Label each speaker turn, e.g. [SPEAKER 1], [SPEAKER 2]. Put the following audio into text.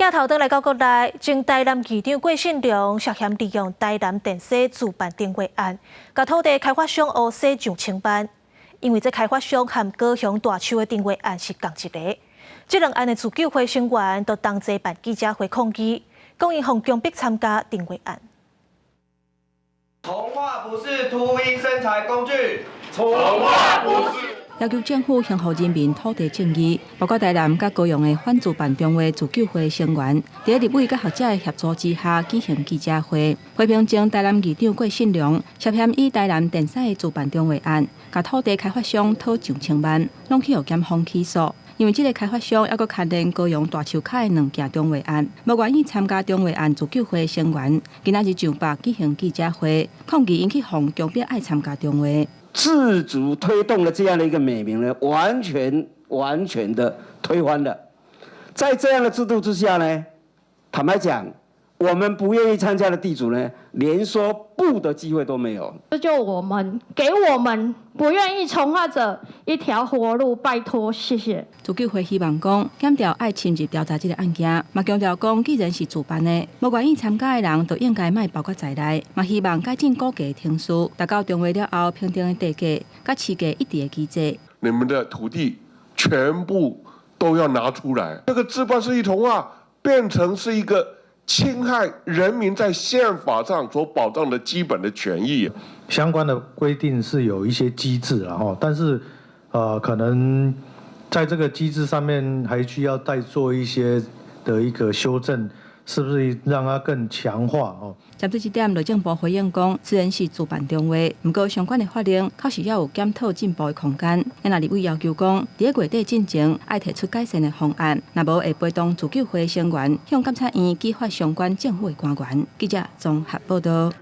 [SPEAKER 1] 鏡頭轉來到國內，前台南議長郭信良涉嫌利用台南電西自辦重劃案，共土地開發商訛洗上千萬。因為這開發商和高雄大樹的重劃案是仝一个，這兩案的自救會成員都同齊辦記者會抗議，講𪜶予強迫參加重劃案。
[SPEAKER 2] 重劃不是禿鷹生財工具，
[SPEAKER 3] 重劃不是。
[SPEAKER 4] 要求政府還予人民土地正義，包括台南佮高雄的反自辦重劃自救會成員，佇立委佮學者的協助之下舉行記者會，批評前台南議長郭信良涉嫌以台南電西的自辦重劃案，共土地開發商討上千萬，攏去予檢方起訴。因為這个開發商猶閣牽連高雄大樹跤的兩件重劃案，無願意參加重劃案自救會成員，今仔日上北舉行記者會，抗議𪜶去予強迫愛參加重劃。
[SPEAKER 5] 自主推動的這樣的一個美名呢，完全完全的推翻了。在這樣的制度之下呢，坦白講，我們不願意參加的地主呢，連說不的機會都沒有。
[SPEAKER 6] 這就我們給我們不願意重劃者一條活路，拜託，謝謝。
[SPEAKER 4] 自救會希望講，檢調愛深入調查這个案件，嘛強調講，既然是自辦的，無願意參加的人，就應該莫包括在內。嘛希望改進估價程序，達到重劃了後評定的地價，佮市價一致的機制。
[SPEAKER 3] 你們的土地全部都要拿出來，這個自辦市域重劃變成是一個侵害人民在憲法上所保障的基本的權益。
[SPEAKER 7] 相關的規定是有一些機制，然後，但是，可能在這個機制上面還需要再做一些的一個修正，是不是讓它更強化？哦。
[SPEAKER 4] 針對這點，內政部回應講，雖然是自辦重劃，毋過相關的法令確實猶有檢討進步的空間。若立委要求講，佇咧月底進前愛提出改善的方案，若無會陪同自救會成員向監察院舉發相關政府的官員。記者綜合報道。